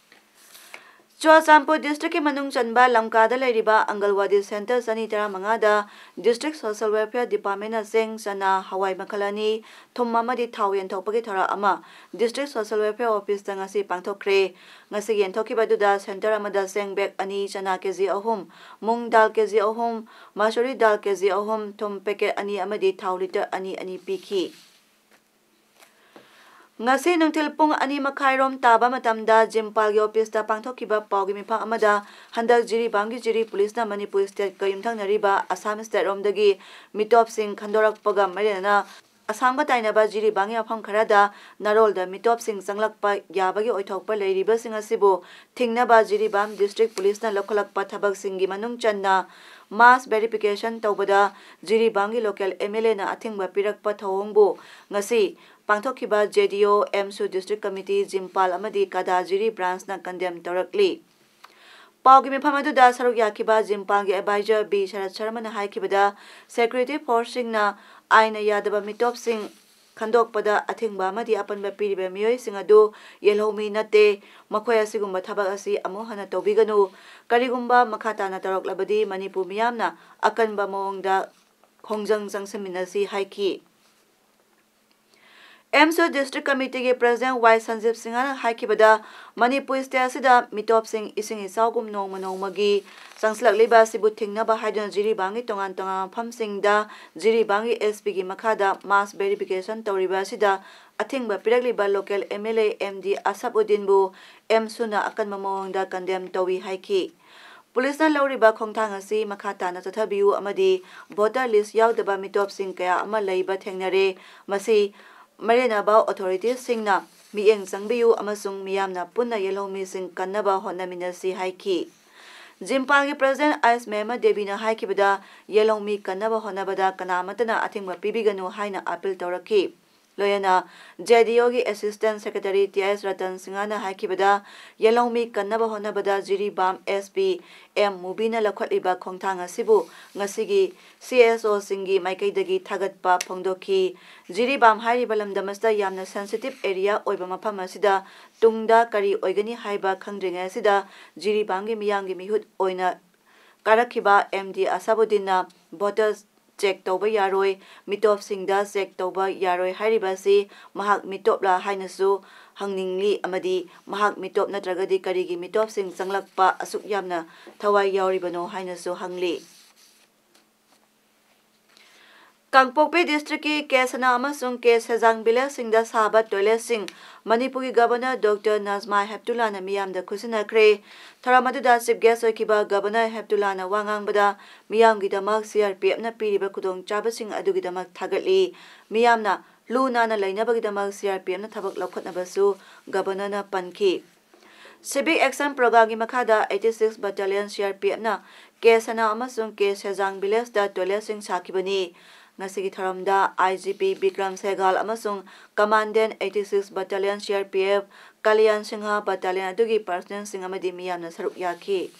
ꯆꯨꯔꯥꯆꯥꯟꯄꯨꯔ districtꯀꯤ ꯃꯅꯨꯡ ꯆꯟꯕ ꯂꯝꯀꯥꯗ ꯂꯩꯔꯤꯕ ꯑꯪꯒꯜꯋꯥꯗꯤ centre ꯆꯅꯤ ꯇꯔꯥꯃꯉꯥꯗ district social welfare departmentꯅ ꯆꯦꯡ, ꯆꯅꯥ, ꯍꯋꯥꯏ ꯃꯈꯜ ꯑꯅꯤ, ꯊꯨꯝ ꯑꯃꯗꯤ ꯊꯥꯎ ꯌꯦꯟꯊꯣꯛꯄꯒꯤ ꯊꯧꯔꯝ ꯑꯃ district social welfare officeꯇ ꯉꯁꯤ ꯄꯥꯡꯊꯣꯛꯈ꯭ꯔꯦ꯫ ꯉꯁꯤ ꯌꯦꯟꯊꯣꯛꯈꯤꯕ ꯑꯗꯨꯗ centre ꯑꯃꯗ ꯆꯦꯡ bag ꯑꯅꯤ, ꯆꯅꯥ KG ꯑꯍꯨꯝ, ꯃꯨꯡ ꯗꯥꯜ KG ꯑꯍꯨꯝ, ꯃꯁꯨꯔꯤ ꯗꯥꯜ KG ꯑꯍꯨꯝ, ꯊꯨꯝ packet ꯑꯅꯤ ꯑꯃꯗꯤ ꯊꯥꯎ litre ꯑꯅꯤ ꯑꯅꯤ ꯄꯤꯈꯤ꯫ ꯉꯁꯤ ꯅꯨꯡꯊꯤꯜ ꯄꯨꯡ ꯑꯅꯤ ꯃꯈꯥꯏꯔꯣꯝ ꯇꯥꯕ ꯃꯇꯝꯗ ꯖꯤꯝꯄꯥꯜꯒꯤ officeꯇ ꯄꯥꯡꯊꯣꯛꯈꯤꯕ ꯄꯥꯎꯒꯤ ꯃꯤꯐꯝ ꯑꯃꯗ ꯍꯟꯗꯛ ꯖꯤꯔꯤꯕꯥꯝꯒꯤ ꯖꯤꯔꯤ policeꯅ ꯃꯅꯤꯄꯨꯔ stateꯀ ꯌꯨꯝꯊꯪꯅꯔꯤꯕ ꯑꯁꯥꯝ stateꯔꯣꯝꯗꯒꯤ ꯃꯤꯇꯣꯞꯁꯤꯡ ꯈꯟꯗꯣꯔꯛꯄꯒ ꯃꯔꯤ ꯂꯩꯅꯅ ꯑꯁꯥꯝꯒ ꯇꯥꯏꯅꯕ ꯖꯤꯔꯤꯕꯥꯝꯒꯤ ꯃꯐꯝ ꯈꯔꯗ ꯅꯥꯔꯣꯜꯗ ꯃꯤꯇꯣꯞꯁꯤꯡ ꯆꯪꯂꯛꯄ ꯌꯥꯕꯒꯤ ꯑꯣꯏꯊꯣꯛꯄ ꯂꯩꯔꯤꯕꯁꯤꯡ ꯑꯁꯤꯕꯨ ꯊꯤꯡꯅꯕ ꯖꯤꯔꯤꯕꯥꯝ district policeꯅ ꯂꯧꯈꯠꯂꯛꯄ ꯊꯕꯛꯁꯤꯡꯒꯤ ꯃꯅꯨꯡ ꯆꯟꯅ mass verification ꯇꯧꯕꯗ ꯖꯤꯔꯤꯕꯥꯝꯒꯤ local MLAꯅ ꯑꯊꯤꯡꯕ ꯄꯤꯔꯛꯄ ꯊꯧꯑꯣꯡꯕꯨ ꯉꯁꯤ ꯄꯥꯡꯊꯣꯛꯈꯤꯕ JDO, AMSU district committee, ꯖꯤꯝꯄꯥꯜ ꯑꯃꯗꯤ ꯀꯗꯥ ꯖꯤꯔꯤ branchꯅ condemn ꯇꯧꯔꯛꯂꯤ꯫ ꯄꯥꯎꯒꯤ ꯃꯤꯐꯝ ꯑꯗꯨꯗ ꯁꯔꯨꯛ ꯌꯥꯈꯤꯕ ꯖꯤꯝꯄꯥꯜꯒꯤ advisor ꯕꯤ ꯁꯔꯠ ꯁꯔꯃꯅ ꯍꯥꯏꯈꯤꯕꯗ, security forceꯁꯤꯡꯅ ꯑꯥꯏꯟꯅ ꯌꯥꯗꯕ ꯃꯤꯇꯣꯞꯁꯤꯡ ꯈꯟꯗꯣꯛꯄꯗ ꯑꯊꯤꯡꯕ ꯑꯃꯗꯤ ꯑꯄꯟꯕ ꯄꯤꯔꯤꯕ ꯃꯤꯑꯣꯏꯁꯤꯡ ꯑꯗꯨ ꯌꯦꯜꯍꯧꯃꯤ ꯅꯠꯇꯦ꯫ ꯃꯈꯣꯏ ꯑꯁꯤꯒꯨꯝꯕ ꯊꯕꯛ ꯑꯁꯤ ꯑꯃꯨꯛ ꯍꯟꯅ ꯇꯧꯕꯤꯒꯅꯨ꯫ ꯀꯔꯤꯒꯨꯝꯕ ꯃꯈꯥ ꯇꯥꯅ ꯇꯧꯔꯛꯂꯕꯗꯤ ꯃꯅꯤꯄꯨꯔ ꯃꯤꯌꯥꯝꯅ ꯑꯀꯟꯕ ꯃꯑꯣꯡꯗ ꯈꯣꯡꯖꯪ ꯆꯪꯁꯤꯟꯃꯤꯟꯅꯁꯤ ꯍꯥꯏꯈꯤ꯫ AMSU district committeeꯒꯤ president ꯋꯥꯏ ꯁꯟꯖꯤꯕ ꯁꯤꯡꯍꯅ ꯍꯥꯏꯈꯤꯕꯗ, ꯃꯅꯤꯄꯨꯔ state ꯑꯁꯤꯗ ꯃꯤꯇꯣꯞꯁꯤꯡ ꯏꯁꯤꯡ ꯏꯆꯥꯎꯒꯨꯝ ꯅꯣꯡꯃ ꯅꯣꯡꯃꯒꯤ ꯆꯪꯁꯤꯜꯂꯛꯂꯤꯕ ꯑꯁꯤꯕꯨ ꯊꯤꯡꯅꯕ ꯍꯥꯏꯗꯨꯅ ꯖꯤꯔꯤꯕꯥꯝꯒꯤ ꯇꯣꯉꯥꯟ ꯇꯣꯉꯥꯟꯕ ꯃꯐꯝꯁꯤꯡꯗ ꯖꯤꯔꯤꯕꯥꯝꯒꯤ SPꯒꯤ ꯃꯈꯥꯗ mass verification ꯇꯧꯔꯤꯕ ꯑꯁꯤꯗ ꯑꯊꯤꯡꯕ ꯄꯤꯔꯛꯂꯤꯕ local MLA MD ꯑꯁꯐ ꯎꯗꯤꯟꯕꯨ AMSUꯅ ꯑꯀꯟꯕ ꯃꯑꯣꯡꯗ condemn ꯇꯧꯏ ꯍꯥꯏꯈꯤ꯫ Policeꯅ ꯂꯧꯔꯤꯕ ꯈꯣꯡꯊꯥꯡ ꯑꯁꯤ ꯃꯈꯥ ꯇꯥꯅ ꯆꯠꯊꯕꯤꯌꯨ ꯑꯃꯗꯤ voter list ꯌꯥꯎꯗꯕ ꯃꯤꯇꯣꯞꯁꯤꯡ ꯀꯌꯥ ꯑꯃ ꯂꯩꯕ ꯊꯦꯡꯅꯔꯦ꯫ ꯃꯁꯤ ꯃꯔꯤ ꯂꯩꯅꯕ authoritiesꯁꯤꯡꯅ ꯃꯤꯠꯌꯦꯡ ꯆꯪꯕꯤꯌꯨ ꯑꯃꯁꯨꯡ ꯃꯤꯌꯥꯝꯅ ꯄꯨꯟꯅ ꯌꯦꯜꯍꯧꯃꯤꯁꯤꯡ ꯀꯟꯅꯕ ꯍꯣꯠꯅꯃꯤꯟꯅꯁꯤ ꯍꯥꯏꯈꯤ꯫ ꯖꯤꯝꯄꯥꯜꯒꯤ president ꯑꯥꯏꯁ ꯃꯦꯍꯃ ꯗꯦꯕꯤꯅ ꯍꯥꯏꯈꯤꯕꯗ, ꯌꯦꯜꯍꯧꯃꯤ ꯀꯟꯅꯕ ꯍꯣꯠꯅꯕꯗ ꯀꯅꯥꯃꯠꯇꯅ ꯑꯊꯤꯡꯕ ꯄꯤꯕꯤꯒꯅꯨ ꯍꯥꯏꯅ appeal ꯇꯧꯔꯛꯈꯤ꯫ ꯂꯣꯏꯅꯅ ꯖꯦ ꯗꯤ ꯑꯣꯒꯤ Assistant Secretary ꯇꯤ ꯑꯦꯁ ꯔꯇꯟ ꯁꯤꯡꯍꯅ ꯍꯥꯏꯈꯤꯕꯗ, ꯌꯦꯜꯍꯧꯃꯤ ꯀꯟꯅꯕ ꯍꯣꯠꯅꯕꯗ ꯖꯤꯔꯤꯕꯥꯝ ꯑꯦꯁ ꯄꯤ ꯑꯦꯝ ꯃꯨꯕꯤꯅ ꯂꯧꯈꯠꯂꯤꯕ ꯈꯣꯡꯊꯥꯡ ꯑꯁꯤꯕꯨ ꯉꯁꯤꯒꯤ ꯁꯤ ꯑꯦꯁ ꯑꯣꯁꯤꯡꯒꯤ ꯃꯥꯏꯀꯩꯗꯒꯤ ꯊꯥꯒꯠꯄ ꯐꯣꯡꯗꯣꯛꯈꯤ꯫ ꯖꯤꯔꯤꯕꯥꯝ ꯍꯥꯏꯔꯤꯕ ꯂꯝꯗꯝ ꯑꯁꯤꯗ ꯌꯥꯝꯅ sensitive area ꯑꯣꯏꯕ ꯃꯐꯝ ꯑꯁꯤꯗ ꯇꯨꯡꯗ ꯀꯔꯤ ꯑꯣꯏꯒꯅꯤ ꯍꯥꯏꯕ ꯈꯪꯗ꯭ꯔꯤꯉꯩ ꯑꯁꯤꯗ ꯖꯤꯔꯤꯕꯥꯝꯒꯤ ꯃꯤꯌꯥꯝꯒꯤ ꯃꯤꯍꯨꯠ ꯑꯣꯏꯅ ꯀꯥꯔꯛꯈꯤꯕ ꯑꯦꯝ ꯗꯤ ꯑꯁꯥꯕꯨꯗꯤꯟꯅ voters check ꯇꯧꯕ ꯌꯥꯔꯣꯏ, ꯃꯤꯇꯣꯞꯁꯤꯡꯗ check ꯇꯧꯕ ꯌꯥꯔꯣꯏ ꯍꯥꯏꯔꯤꯕ ꯑꯁꯤ ꯃꯍꯥꯛ ꯃꯤꯇꯣꯞꯂꯥ ꯍꯥꯏꯅꯁꯨ ꯍꯪꯅꯤꯡꯂꯤ ꯑꯃꯗꯤ ꯃꯍꯥꯛ ꯃꯤꯇꯣꯞ ꯅꯠꯇ꯭ꯔꯒꯗꯤ ꯀꯔꯤꯒꯤ ꯃꯤꯇꯣꯞꯁꯤꯡ ꯆꯪꯂꯛꯄ ꯑꯁꯨꯛ ꯌꯥꯝꯅ ꯊꯋꯥꯏ ꯌꯥꯎꯔꯤꯕꯅꯣ ꯍꯥꯏꯅꯁꯨ ꯍꯪꯂꯤ꯫ ꯀꯥꯡꯄꯣꯛꯄꯤ district ꯀꯤ ꯀꯦ ꯁꯅꯥ ꯑꯃꯁꯨꯡ ꯀꯦ ꯁꯦꯖꯥꯡ village ꯁꯤꯡꯗ ꯁꯥꯕ toilet ꯁꯤꯡ ꯃꯅꯤꯄꯨꯔꯒꯤ Governor Doctor ꯅꯖꯃꯥ ꯍꯦꯞꯇꯨꯂꯥꯅ ꯃꯤꯌꯥꯝꯗ ꯈꯨꯠꯁꯤꯟꯅꯈ꯭ꯔꯦ꯫ ꯊꯧꯔꯝ ꯑꯗꯨꯗ Chief Guest ꯑꯣꯏꯈꯤꯕ Governor ꯍꯦꯞꯇꯨꯂꯥꯅ ꯋꯥ ꯉꯥꯡꯕꯗ ꯃꯤꯌꯥꯝꯒꯤꯗꯃꯛ ꯁꯤ ꯑꯥꯔ ꯄꯤ ꯑꯦꯐꯅ ꯄꯤꯔꯤꯕ ꯈꯨꯗꯣꯡꯆꯥꯕꯁꯤꯡ ꯑꯗꯨꯒꯤꯗꯃꯛ ꯊꯥꯒꯠꯂꯤ꯫ ꯃꯤꯌꯥꯝꯅ ꯂꯨ ꯅꯥꯟꯅ ꯂꯩꯅꯕꯒꯤꯗꯃꯛ ꯁꯤ ꯑꯥꯔ ꯄꯤ ꯑꯦꯐꯅ ꯊꯕꯛ ꯂꯧꯈꯠꯅꯕꯁꯨ Governor ꯅ ꯄꯟꯈꯤ꯫ Civic Action Program ꯒꯤ ꯃꯈꯥꯗ eighty six Battalion C R P F ꯅ ꯀꯦ ꯁꯅꯥ ꯑꯃꯁꯨꯡ ꯀꯦ ꯁꯦꯖꯥꯡ village ꯇ toilet ꯁꯤꯡ ꯁꯥꯈꯤꯕꯅꯤ꯫ ꯉꯁꯤꯒꯤ ꯊꯧꯔꯝꯗ I G P ꯕꯤꯀ꯭ꯔꯝ ꯁꯦꯒꯥꯜ ꯑꯃꯁꯨꯡ Commandant eighty six Battalion C R P F Kalyan Singh battalion ꯑꯗꯨꯒꯤ personnel ꯁꯤꯡ ꯑꯃꯗꯤ ꯃꯤꯌꯥꯝꯅ ꯁꯔꯨꯛ ꯌꯥꯈꯤ꯫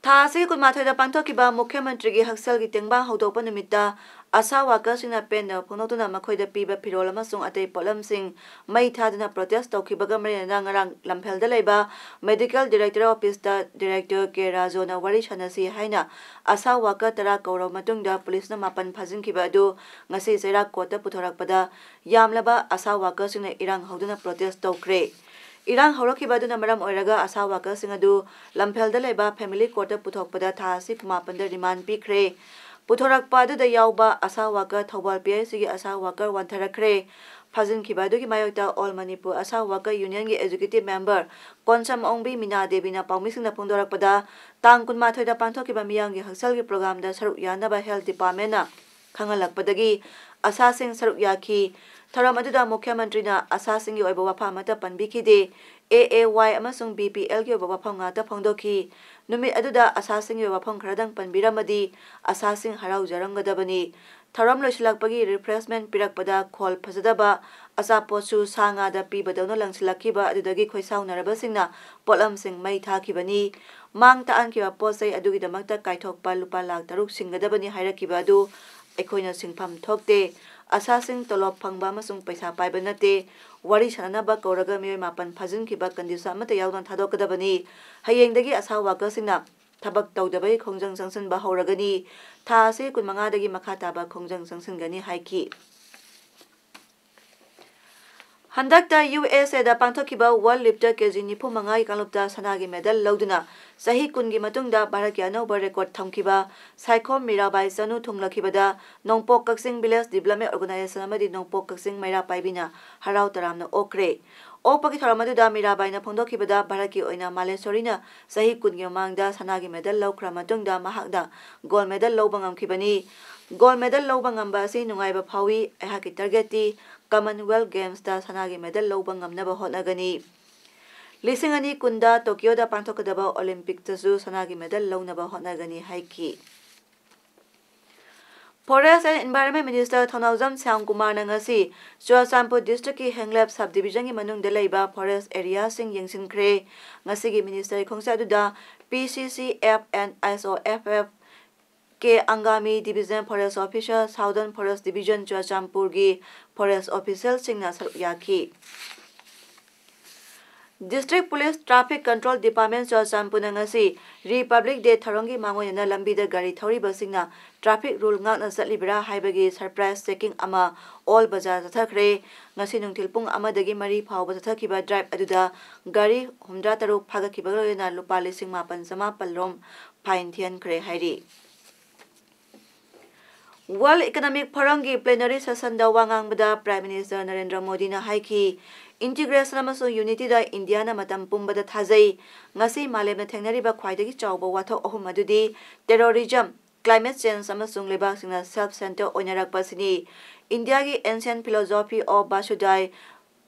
ꯊꯥ ꯑꯁꯤꯒꯤ ꯀꯨꯟꯃꯥꯊꯣꯏꯗ ꯄꯥꯡꯊꯣꯛꯈꯤꯕ ꯃꯨꯈ꯭ꯌ ꯃꯟꯇ꯭ꯔꯤꯒꯤ ꯍꯛꯁꯦꯜꯒꯤ ꯇꯦꯡꯕꯥꯡ ꯍꯧꯗꯣꯛꯄ ꯅꯨꯃꯤꯠꯇ ꯑꯁꯥ worker ꯁꯤꯡꯅ ꯄꯦꯟꯗꯕ ꯐꯣꯡꯗꯣꯛꯇꯨꯅ ꯃꯈꯣꯏꯗ ꯄꯤꯕ ꯐꯤꯔꯣꯜ ꯑꯃꯁꯨꯡ ꯑꯇꯩ ꯄꯣꯠꯂꯝꯁꯤꯡ ꯃꯩ ꯊꯥꯗꯨꯅ protest ꯇꯧꯈꯤꯕꯒ ꯃꯔꯤ ꯂꯩꯅꯅ ꯉꯔꯥꯡ ꯂꯝꯐꯦꯜꯗ ꯂꯩꯕ Medical Director Office ꯇ Director ꯀꯦ ꯔꯥꯖꯣꯅ ꯋꯥꯔꯤ ꯁꯥꯟꯅꯁꯤ ꯍꯥꯏꯅ ꯑꯁꯥ worker ꯇꯔꯥ ꯀꯧꯔꯕ ꯃꯇꯨꯡꯗ police ꯅ ꯃꯥꯄꯟ ꯐꯥꯖꯤꯟꯈꯤꯕ ꯑꯗꯨ ꯉꯁꯤ ꯆꯩꯔꯥꯛ court ꯇ ꯄꯨꯊꯣꯔꯛꯄꯗ ꯌꯥꯝꯂꯕ ꯑꯁꯥ worker ꯁꯤꯡꯅ ꯏꯔꯥꯡ ꯍꯧꯗꯨꯅ protest ꯇꯧꯈ꯭ꯔꯦ꯫ ꯏꯔꯥꯡ ꯍꯧꯔꯛꯈꯤꯕ ꯑꯗꯨꯅ ꯃꯔꯝ ꯑꯣꯏꯔꯒ ꯑꯁꯥ worker ꯁꯤꯡ ꯑꯗꯨ ꯂꯝꯐꯦꯜꯗ ꯂꯩꯕ family court ꯇ ꯄꯨꯊꯣꯛꯄꯗ ꯊꯥ ꯑꯁꯤ ꯀꯨꯟꯃꯥꯄꯟꯗ remand ꯄꯤꯈ꯭ꯔꯦ꯫ ꯄꯨꯊꯣꯔꯛꯄ ꯑꯗꯨꯗ ꯌꯥꯎꯕ ꯑꯁꯥ worker Thoubal P H C ꯒꯤ ꯑꯁꯥ worker ꯋꯥꯟꯊꯔꯛꯈ꯭ꯔꯦ꯫ ꯐꯥꯖꯤꯟꯈꯤꯕ ꯑꯗꯨꯒꯤ ꯃꯥꯌꯣꯛꯇ All Manipur ꯑꯁꯥ worker Union ꯒꯤ executive member ꯀꯣꯟꯁꯝ ꯑꯣꯡꯕꯤ ꯃꯤꯅꯥ ꯗꯦꯕꯤꯅ ꯄꯥꯎꯃꯤꯁꯤꯡꯗ ꯐꯣꯡꯗꯣꯔꯛꯄꯗ, ꯇꯥꯡ ꯀꯨꯟꯃꯥꯊꯣꯏꯗ ꯄꯥꯡꯊꯣꯛꯈꯤꯕ ꯃꯤꯌꯥꯝꯒꯤ ꯍꯛꯁꯦꯜꯒꯤ program ꯗ ꯁꯔꯨꯛ ꯌꯥꯅꯕ health department ꯅ ꯈꯪꯍꯜꯂꯛꯄꯗꯒꯤ ꯑꯁꯥꯁꯤꯡ ꯁꯔꯨꯛ ꯌꯥꯈꯤ꯫ ꯊꯧꯔꯝ ꯑꯗꯨꯗ ꯃꯨꯈ꯭ꯌ ꯃꯟꯇ꯭ꯔꯤꯅ ꯑꯁꯥꯁꯤꯡꯒꯤ ꯑꯣꯏꯕ ꯋꯥꯐꯝ ꯑꯃꯠꯇ ꯄꯟꯕꯤꯈꯤꯗꯦ꯫ A A Y ꯑꯃꯁꯨꯡ B P L ꯒꯤ ꯑꯣꯏꯕ ꯋꯥꯐꯝ ꯉꯥꯛꯇ ꯐꯣꯡꯗꯣꯛꯈꯤ꯫ ꯅꯨꯃꯤꯠ ꯑꯗꯨꯗ ꯑꯁꯥꯁꯤꯡꯒꯤ ꯑꯣꯏꯕ ꯋꯥꯐꯝ ꯈꯔꯗꯪ ꯄꯟꯕꯤꯔꯝꯃꯗꯤ ꯑꯁꯥꯁꯤꯡ ꯍꯔꯥꯎꯖꯔꯝꯒꯗꯕꯅꯤ꯫ ꯊꯧꯔꯝ ꯂꯣꯏꯁꯤꯜꯂꯛꯄꯒꯤ refreshment ꯄꯤꯔꯛꯄꯗ ꯈꯣꯜ ꯐꯖꯗꯕ ꯑꯆꯥꯄꯣꯠꯁꯨ ꯁꯥ ꯉꯥꯗ ꯄꯤꯕꯗꯧꯅ ꯂꯪꯁꯤꯜꯂꯛꯈꯤꯕ ꯑꯗꯨꯗꯒꯤ ꯈꯣꯏꯁꯥꯎꯅꯔꯕꯁꯤꯡꯅ ꯄꯣꯠꯂꯝꯁꯤꯡ ꯃꯩ ꯊꯥꯈꯤꯕꯅꯤ꯫ ꯃꯥꯡ ꯇꯥꯛꯍꯟꯈꯤꯕ ꯄꯣꯠ ꯆꯩ ꯑꯗꯨꯒꯤꯗꯃꯛꯇ ꯀꯥꯏꯊꯣꯛꯄ ꯂꯨꯄꯥ ꯂꯥꯈ ꯇꯔꯨꯛ ꯁꯤꯡꯒꯗꯕꯅꯤ ꯍꯥꯏꯔꯛꯈꯤꯕ ꯑꯗꯨ ꯑꯩꯈꯣꯏꯅ ꯁꯤꯟꯐꯝ ꯊꯣꯛꯇꯦ꯫ ꯑꯁꯥꯁꯤꯡ ꯇꯣꯂꯣꯞ ꯐꯪꯕ ꯑꯃꯁꯨꯡ ꯄꯩꯁꯥ ꯄꯥꯏꯕ ꯅꯠꯇꯦ꯫ ꯋꯥꯔꯤ ꯁꯥꯟꯅꯅꯕ ꯀꯧꯔꯒ ꯃꯤꯑꯣꯏ ꯃꯥꯄꯟ ꯐꯥꯖꯤꯟꯈꯤꯕ condition ꯑꯃꯠꯇ ꯌꯥꯎꯗꯅ ꯊꯥꯗꯣꯛꯀꯗꯕꯅꯤ꯫ ꯍꯌꯦꯡꯗꯒꯤ ꯑꯁꯥ workerꯁꯤꯡꯅ ꯊꯕꯛ ꯇꯧꯗꯕꯒꯤ ꯈꯣꯡꯖꯪ ꯆꯪꯁꯤꯟꯕ ꯍꯧꯔꯒꯅꯤ꯫ ꯊꯥ ꯑꯁꯤ ꯀꯨꯟꯃꯉꯥꯗꯒꯤ ꯃꯈꯥ ꯇꯥꯕ ꯈꯣꯡꯖꯪ ꯆꯪꯁꯤꯟꯒꯅꯤ ꯍꯥꯏꯈꯤ꯫ ꯍꯟꯗꯛꯇ ꯌꯨ ꯑꯦꯁ ꯑꯦꯗ ꯄꯥꯡꯊꯣꯛꯈꯤꯕ World Lifter ꯀꯦ ꯖꯤ ꯅꯤꯐꯨ ꯃꯉꯥꯒꯤ ꯀꯥꯡꯂꯨꯞꯇ ꯁꯅꯥꯒꯤ medal ꯂꯧꯗꯨꯅ ꯆꯍꯤ ꯀꯨꯟꯒꯤ ꯃꯇꯨꯡꯗ ꯚꯥꯔꯠꯀꯤ ꯑꯅꯧꯕ record ꯊꯝꯈꯤꯕ ꯁꯥꯏꯈꯣꯝ ꯃꯤꯔꯥꯕꯥꯏ ꯆꯅꯨ ꯊꯨꯡꯂꯈꯤꯕꯗ ꯅꯣꯡꯄꯣꯛ ꯀꯛꯆꯤꯡ Village Development Organisation ꯑꯃꯗꯤ ꯅꯣꯡꯄꯣꯛ ꯀꯛꯆꯤꯡ ꯃꯩꯔꯥ ꯄꯥꯏꯕꯤꯅ ꯍꯔꯥꯎ ꯇꯔꯥꯝꯅ ꯑꯣꯛꯈ꯭ꯔꯦ꯫ ꯑꯣꯛꯄꯒꯤ ꯊꯧꯔꯝ ꯑꯗꯨꯗ ꯃꯤꯔꯥꯕꯥꯏꯅ ꯐꯣꯡꯗꯣꯛꯈꯤꯕꯗ ꯚꯥꯔꯠꯀꯤ ꯑꯣꯏꯅ ꯃꯥꯂꯦꯁꯣꯔꯤꯅ ꯆꯍꯤ ꯀꯨꯟꯒꯤ ꯃꯃꯥꯡꯗ ꯁꯅꯥꯒꯤ medal ꯂꯧꯈ꯭ꯔ ꯃꯇꯨꯡꯗ ꯃꯍꯥꯛꯅ gold medal ꯂꯧꯕ ꯉꯝꯈꯤꯕꯅꯤ꯫ Gold medal ꯂꯧꯕ ꯉꯝꯕ ꯑꯁꯤ ꯅꯨꯡꯉꯥꯏꯕ ꯐꯥꯎꯏ꯫ ꯑꯩꯍꯥꯛꯀꯤ targetꯇꯤ Commonwealth Gamesꯇ ꯁꯅꯥꯒꯤ medal ꯂꯧꯕ ꯉꯝꯅꯕ ꯍꯣꯠꯅꯒꯅꯤ꯫ ꯂꯤꯁꯤꯡ ꯑꯅꯤ ꯀꯨꯟꯗ ꯇꯣꯀꯤꯌꯣꯗ ꯄꯥꯡꯊꯣꯛꯀꯗꯕ Olympicꯇꯁꯨ ꯁꯅꯥꯒꯤ medal ꯂꯧꯅꯕ ꯍꯣꯠꯅꯒꯅꯤ ꯍꯥꯏꯈꯤ꯫ Forest and Environment Minister ꯊꯧꯅꯥꯎꯖꯝ ꯁ꯭ꯌꯥꯝ ꯀꯨꯃꯥꯔꯅ ꯉꯁꯤ ꯆꯨꯔꯥꯆꯥꯟꯄꯨꯔ districtꯀꯤ ꯍꯦꯡꯂꯦꯞ sub divisionꯒꯤ ꯃꯅꯨꯡꯗ ꯂꯩꯕ forest areaꯁꯤꯡ ꯌꯦꯡꯁꯤꯟꯈ꯭ꯔꯦ꯫ ꯉꯁꯤꯒꯤ ministerꯒꯤ ꯈꯣꯡꯆꯠ ꯑꯗꯨꯗ P C C F and S O F F K Angami, Division Forest Officer, Southern Forest Division ꯆꯨꯔꯥꯆꯥꯟꯄꯨꯔꯒꯤ forest officialꯁꯤꯡꯅ ꯁꯔꯨꯛ ꯌꯥꯈꯤ꯫ District Police Traffic Control Department ꯆꯨꯔꯥꯆꯥꯟꯄꯨꯔꯅ ꯉꯁꯤ Republic Day ꯊꯧꯔꯝꯒꯤ ꯃꯥꯡꯑꯣꯏꯅꯅ ꯂꯝꯕꯤꯗ ꯒꯥꯔꯤ ꯊꯧꯔꯤꯕꯁꯤꯡꯅ traffic rule ꯉꯥꯛꯅ ꯆꯠꯂꯤꯕ꯭ꯔꯥ ꯍꯥꯏꯕꯒꯤ surprise checking ꯑꯃ ꯑꯣꯜ ꯕꯖꯥꯔ ꯆꯠꯊꯈ꯭ꯔꯦ꯫ ꯉꯁꯤ ꯅꯨꯡꯊꯤꯜ ꯄꯨꯡ ꯑꯃꯗꯒꯤ ꯃꯔꯤ ꯐꯥꯎꯕ ꯆꯠꯊꯈꯤꯕ drive ꯑꯗꯨꯗ ꯒꯥꯔꯤ ꯍꯨꯝꯗ꯭ꯔꯥ ꯇꯔꯨꯛ ꯐꯥꯒꯠꯈꯤꯕꯒ ꯂꯣꯏꯅꯅ ꯂꯨꯄꯥ ꯂꯤꯁꯤꯡ ꯃꯥꯄꯟ ꯆꯃꯥꯄꯜ ꯔꯣꯝ fine ꯊꯤꯍꯟꯈ꯭ꯔꯦ ꯍꯥꯏꯔꯤ꯫ World Economic Forumꯒꯤ plenary sessionꯗ ꯋꯥ ꯉꯥꯡꯕꯗ Prime Minister ꯅꯔꯦꯟꯗ꯭ꯔ ꯃꯣꯗꯤꯅ ꯍꯥꯏꯈꯤ, integration ꯑꯃꯁꯨꯡ unityꯗ ꯏꯟꯗꯤꯌꯥꯅ ꯃꯇꯝ ꯄꯨꯝꯕꯗ ꯊꯥꯖꯩ꯫ ꯉꯁꯤ ꯃꯥꯂꯦꯝꯅ ꯊꯦꯡꯅꯔꯤꯕ ꯈ꯭ꯋꯥꯏꯗꯒꯤ ꯆꯥꯎꯕ ꯋꯥꯊꯣꯛ ꯑꯍꯨꯝ ꯑꯗꯨꯗꯤ terrorism, climate change ꯑꯃꯁꯨꯡ ꯂꯩꯕꯥꯛꯁꯤꯡꯅ self centre ꯑꯣꯏꯅꯔꯛꯄ ꯑꯁꯤꯅꯤ꯫ ꯏꯟꯗꯤꯌꯥꯒꯤ ancient philosophy of Vasudhaiv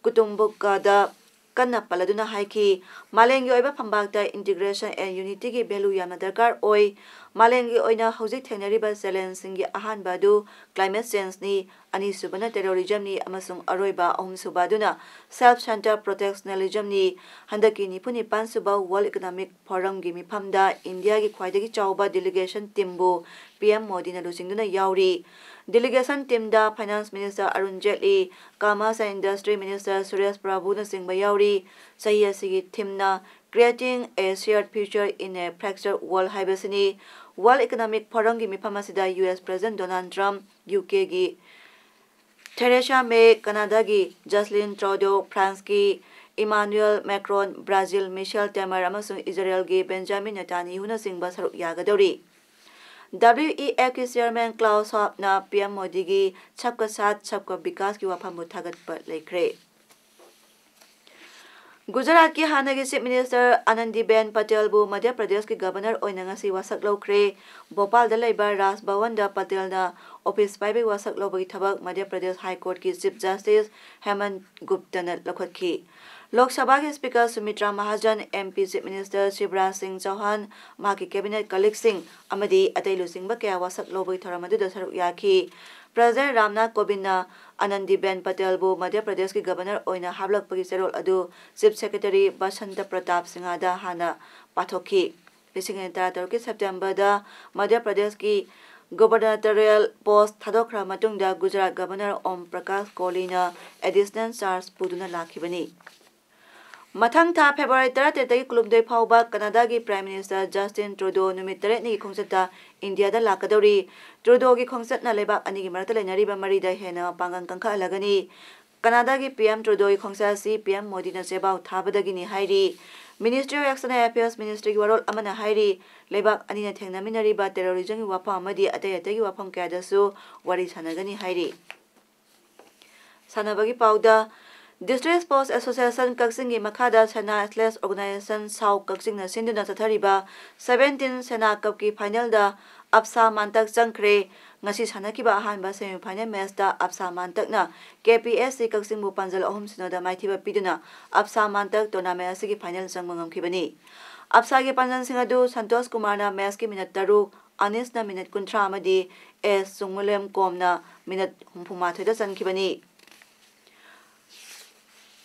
Kutumbakam ꯀꯟꯅ ꯄꯜꯂꯗꯨꯅ ꯍꯥꯏꯈꯤ, ꯃꯥꯂꯦꯝꯒꯤ ꯑꯣꯏꯕ ꯐꯝꯕꯥꯛꯇ integration and unityꯒꯤ value ꯌꯥꯝꯅ ꯗꯔꯀꯥꯔ ꯑꯣꯏ꯫ ꯃꯥꯂꯦꯝꯒꯤ ꯑꯣꯏꯅ ꯍꯧꯖꯤꯛ ꯊꯦꯡꯅꯔꯤꯕ challengeꯁꯤꯡꯒꯤ ꯑꯍꯥꯟꯕ ꯑꯗꯨ climate changeꯅꯤ, ꯑꯅꯤꯁꯨꯕꯅ terrorismꯅꯤ ꯑꯃꯁꯨꯡ ꯑꯔꯣꯏꯕ ꯑꯍꯨꯝꯁꯨꯕ ꯑꯗꯨꯅ self-centered protectionismꯅꯤ꯫ ꯍꯟꯗꯛꯀꯤ ꯅꯤꯐꯨ ꯅꯤꯄꯥꯟ ꯁꯨꯕ World Economic Forumꯒꯤ ꯃꯤꯐꯝꯗ ꯏꯟꯗꯤꯌꯥꯒꯤ ꯈ꯭ꯋꯥꯏꯗꯒꯤ ꯆꯥꯎꯕ delegation teamꯕꯨ PM ꯃꯣꯗꯤꯅ ꯂꯨꯆꯤꯡꯗꯨꯅ ꯌꯥꯎꯔꯤ꯫ Delegation teamꯗ Finance Minister Arun Jaitley, Commerce and Industry Minister Suresh ꯄ꯭ꯔꯚꯨꯅꯆꯤꯡꯕ ꯌꯥꯎꯔꯤ꯫ ꯆꯍꯤ ꯑꯁꯤꯒꯤ themeꯅ Creating a Shared Future in a Fractured World ꯍꯥꯏꯕꯁꯤꯅꯤ꯫ World Economic Forumꯒꯤ ꯃꯤꯐꯝ ꯑꯁꯤꯗ US President Donald Trump, UKꯒꯤ Theresa May, ꯀꯅꯥꯗꯥꯒꯤ Justin Trudeau, Franceꯀꯤ Emmanuel Macron, Brazil Michel Temer ꯑꯃꯁꯨꯡ ꯏꯖꯔꯦꯜꯒꯤ Benjamin Netanyahuꯅꯆꯤꯡꯕ ꯁꯔꯨꯛ ꯌꯥꯒꯗꯧꯔꯤ꯫ WEFꯀꯤ chairman Klaus Schwabꯅ PM ꯃꯣꯗꯤꯒꯤ ꯁꯕꯀꯥ ꯁꯥꯊ ꯁꯕꯀꯥ ꯕꯤꯀꯥꯁꯀꯤ ꯋꯥꯐꯝꯕꯨ ꯊꯥꯒꯠꯄ ꯂꯩꯈ꯭ꯔꯦ꯫ ꯒꯨꯖꯔꯥꯠꯀꯤ ꯍꯥꯟꯅꯒꯤ Chief Minister ꯑꯅꯟꯗꯤꯕꯦꯟ ꯄꯇꯦꯜꯕꯨ ꯃꯙ꯭ꯌ ꯄ꯭ꯔꯗꯦꯁꯀꯤ Governor ꯑꯣꯏꯅ ꯉꯁꯤ ꯋꯥꯁꯛ ꯂꯧꯈ꯭ꯔꯦ꯫ ꯚꯣꯄꯥꯜꯗ ꯂꯩꯕ ꯔꯥꯖ ꯚꯋꯟꯗ ꯄꯇꯦꯜꯅ office ꯄꯥꯏꯕꯒꯤ ꯋꯥꯁꯛ ꯂꯧꯕꯒꯤ ꯊꯕꯛ Madhya Pradesh High Courtꯀꯤ Chief Justice ꯍꯦꯃꯟ ꯒꯨꯞꯇꯅ ꯂꯧꯈꯠꯈꯤ꯫ ꯂꯣꯛ ꯁꯚꯥꯒꯤ Speaker ꯁꯨꯃꯤꯇ꯭ꯔꯥ ꯃꯍꯥꯖꯟ, MP Chief Minister Shivraj ꯁꯤꯡ ꯆꯧꯍꯥꯟ, ꯃꯍꯥꯛꯀꯤ cabinet colleagueꯁꯤꯡ ꯑꯃꯗꯤ ꯑꯇꯩ ꯂꯨꯆꯤꯡꯕ ꯀꯌꯥ ꯋꯥꯁꯛ ꯂꯧꯕꯒꯤ ꯊꯧꯔꯝ ꯑꯗꯨꯗ ꯁꯔꯨꯛ ꯌꯥꯈꯤ꯫ President ꯔꯥꯝꯅꯥꯊ ꯀꯣꯕꯤꯟꯗꯅ ꯑꯅꯟꯗꯤꯕꯦꯟ ꯄꯇꯦꯜꯕꯨ ꯃꯙ꯭ꯌ ꯄ꯭ꯔꯗꯦꯁꯀꯤ Governor ꯑꯣꯏꯅ ꯍꯥꯞꯂꯛꯄꯒꯤ ꯆꯦꯔꯣꯜ ꯑꯗꯨ Chief Secretary ꯕꯁꯟꯇ ꯄ꯭ꯔꯇꯥꯞ ꯁꯤꯡꯍꯗ ꯍꯥꯟꯅ ꯄꯥꯊꯣꯛꯈꯤ꯫ ꯂꯤꯁꯤꯡ ꯑꯅꯤ ꯇꯔꯥꯇꯔꯨꯛꯀꯤ Septemberꯗ ꯃꯙ꯭ꯌ ꯄ꯭ꯔꯗꯦꯁꯀꯤ gubernatorial post ꯊꯥꯗꯣꯛꯈ꯭ꯔ ꯃꯇꯨꯡꯗ ꯒꯨꯖꯔꯥꯠ Governor ꯑꯣꯝ ꯄ꯭ꯔꯀꯥꯁ ꯀꯣꯍꯂꯤꯅ additional charge ꯄꯨꯗꯨꯅ ꯂꯥꯛꯈꯤꯕꯅꯤ꯫ ꯃꯊꯪ ꯊꯥ February ꯇꯔꯥꯇꯔꯦꯠꯇꯒꯤ ꯀꯨꯟꯍꯨꯝꯗꯣꯏ ꯐꯥꯎꯕ ꯀꯅꯥꯗꯥꯒꯤ Prime Minister Justin Trudeau ꯅꯨꯃꯤꯠ ꯇꯔꯦꯠꯅꯤꯒꯤ ꯈꯣꯡꯆꯠꯇ ꯏꯟꯗꯤꯌꯥꯗ ꯂꯥꯛꯀꯗꯧꯔꯤ꯫ Trudeauꯒꯤ ꯈꯣꯡꯆꯠꯅ ꯂꯩꯕꯥꯛ ꯑꯅꯤꯒꯤ ꯃꯔꯛꯇ ꯂꯩꯅꯔꯤꯕ ꯃꯔꯤꯗ ꯍꯦꯟꯅ ꯃꯄꯥꯡꯒꯜ ꯀꯟꯈꯠꯍꯜꯂꯒꯅꯤ꯫ ꯀꯅꯥꯗꯥꯒꯤ PM Trudeauꯒꯤ ꯈꯣꯡꯆꯠ ꯑꯁꯤ PM ꯃꯣꯗꯤꯅ ꯆꯦꯕꯥꯎ ꯊꯥꯕꯗꯒꯤꯅꯤ ꯍꯥꯏꯔꯤ꯫ Ministry of External Affairs Ministryꯒꯤ ꯋꯥꯔꯣꯜ ꯑꯃꯅ ꯍꯥꯏꯔꯤ, ꯂꯩꯕꯥꯛ ꯑꯅꯤꯅ ꯊꯦꯡꯅꯃꯤꯟꯅꯔꯤꯕ terrorismꯒꯤ ꯋꯥꯐꯝ ꯑꯃꯗꯤ ꯑꯇꯩ ꯑꯇꯩꯒꯤ ꯋꯥꯐꯝ ꯀꯌꯥꯗꯁꯨ ꯋꯥꯔꯤ ꯁꯥꯟꯅꯒꯅꯤ ꯍꯥꯏꯔꯤ꯫ ꯁꯥꯟꯅꯕꯒꯤ ꯄꯥꯎꯗ, District Sports Association ꯀꯛꯆꯤꯡꯒꯤ ꯃꯈꯥꯗ ꯁꯦꯅꯥ Athletics Organisation ꯁꯥꯎ ꯀꯛꯆꯤꯡꯅ ꯁꯤꯟꯗꯨꯅ ꯆꯠꯊꯔꯤꯕ seventeen ꯁꯦꯅꯥ ꯀꯞꯀꯤ finalꯗ ꯑꯞꯁꯥ ꯃꯥꯟꯇꯛ ꯆꯪꯈ꯭ꯔꯦ꯫ ꯉꯁꯤ ꯁꯥꯟꯅꯈꯤꯕ ꯑꯍꯥꯟꯕ semi final matchꯇ ꯑꯞꯁꯥ ꯃꯥꯟꯇꯛꯅ KPSC ꯀꯛꯆꯤꯡꯕꯨ ꯄꯥꯟꯖꯜ ꯑꯍꯨꯝ ꯁꯤꯅꯣꯗ ꯃꯥꯏꯊꯤꯕ ꯄꯤꯗꯨꯅ ꯑꯞꯁꯥ ꯃꯥꯟꯇꯛ tournament ꯑꯁꯤꯒꯤ final ꯆꯪꯕ ꯉꯝꯈꯤꯕꯅꯤ꯫ ꯑꯞꯁꯥꯒꯤ ꯄꯥꯟꯖꯜꯁꯤꯡ ꯑꯗꯨ ꯁꯟꯇꯣꯁ ꯀꯨꯃꯥꯔꯅ matchꯀꯤ minute ꯇꯔꯨꯛ, ꯑꯅꯤꯁꯅ minute ꯀꯨꯟꯊ꯭ꯔꯥ ꯑꯃꯗꯤ ꯑꯦꯁ ꯆꯨꯡꯃꯨꯂꯦꯝ ꯀꯣꯝꯅ minute ꯍꯨꯝꯐꯨ ꯃꯥꯊꯣꯏꯗ ꯆꯟꯈꯤꯕꯅꯤ꯫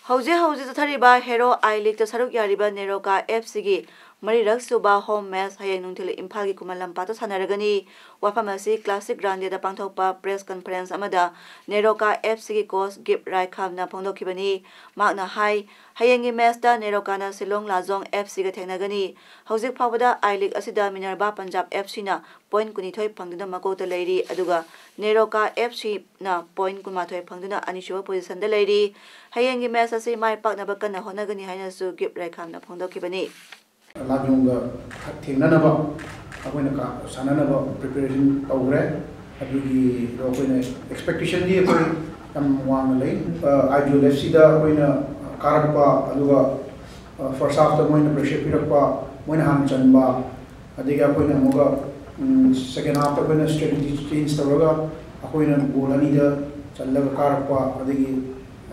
ꯍꯧꯖꯤꯛ ꯍꯧꯖꯤꯛ ꯆꯠꯊꯔꯤꯕ Hero I Leagueꯇ ꯁꯔꯨꯛ ꯌꯥꯔꯤꯕ ꯅꯦꯔꯣꯀꯥ FCꯒꯤ ꯃꯔꯤꯔꯛ ꯁꯨꯕ home match ꯍꯌꯦꯡ ꯅꯨꯡꯊꯤꯜ ꯏꯝꯐꯥꯜꯒꯤ ꯈꯨꯃꯟ ꯂꯝꯄꯥꯛꯇ ꯁꯥꯟꯅꯔꯒꯅꯤ꯫ ꯋꯥꯐꯝ ꯑꯁꯤ Classic Ground Dayꯗ ꯄꯥꯡꯊꯣꯛꯄ press conference ꯑꯃꯗ ꯅꯦꯔꯣꯀꯥ FCꯒꯤ coach ꯒꯤꯞ ꯔꯥꯏꯈꯥꯝꯅ ꯐꯣꯡꯗꯣꯛꯈꯤꯕꯅꯤ꯫ ꯃꯍꯥꯛꯅ ꯍꯥꯏ, ꯍꯌꯦꯡꯒꯤ matchꯇ ꯅꯦꯔꯣꯀꯥꯅ ꯁꯤꯂꯣꯡ ꯂꯥꯖꯣꯡ FCꯒ ꯊꯦꯡꯅꯒꯅꯤ꯫ ꯍꯧꯖꯤꯛ ꯐꯥꯎꯕꯗ I League ꯑꯁꯤꯗ Minerva Punjab FCꯅ point ꯀꯨꯟꯅꯤꯊꯣꯏ ꯐꯪꯗꯨꯅ ꯃꯀꯣꯛꯇ ꯂꯩꯔꯤ, ꯑꯗꯨꯒ ꯅꯦꯔꯣꯀꯥ FCꯅ point ꯀꯨꯟꯃꯥꯊꯣꯏ ꯐꯪꯗꯨꯅ ꯑꯅꯤꯁꯨꯕ positionꯗ ꯂꯩꯔꯤ꯫ ꯍꯌꯦꯡꯒꯤ match ꯑꯁꯤ ꯃꯥꯏ ꯄꯥꯛꯅꯕ ꯀꯟꯅ ꯍꯣꯠꯅꯒꯅꯤ ꯍꯥꯏꯅꯁꯨ ꯒꯤꯞ ꯔꯥꯏꯈꯥꯝꯅ ꯐꯣꯡꯗꯣꯛꯈꯤꯕꯅꯤ꯫ ꯂꯥꯖꯣꯡꯒ ꯊꯦꯡꯅꯅꯕ ꯑꯩꯈꯣꯏꯅ ꯀ-, ꯁꯥꯟꯅꯅꯕ preparation ꯇꯧꯈ꯭ꯔꯦ꯫ ꯑꯗꯨꯒꯤ ꯑꯩꯈꯣꯏꯅ expectationꯗꯤ ꯑꯩꯈꯣꯏ ꯌꯥꯝ ꯋꯥꯡꯅ ꯂꯩ꯫ ꯑ, ꯑꯥꯏꯖꯣꯜ ꯑꯦꯐ ꯁꯤꯗ ꯑꯩꯈꯣꯏꯅ ꯀꯥꯔꯛꯄ, ꯑꯗꯨꯒ, ꯑ, first halfꯇ ꯃꯣꯏꯅ pressure ꯄꯤꯔꯛꯄ, ꯃꯣꯏꯅ ꯍꯥꯟꯅ ꯆꯟꯕ, ꯑꯗꯒꯤ ꯑꯩꯈꯣꯏꯅ ꯑꯃꯨꯛꯀ, ꯎꯝ, second halfꯇ ꯑꯩꯈꯣꯏꯅ strategy change ꯇꯧꯔꯒ ꯑꯩꯈꯣꯏꯅ goal ꯑꯅꯤꯗ ꯆꯜꯂꯒ ꯀꯥꯔꯛꯄ, ꯑꯗꯒꯤ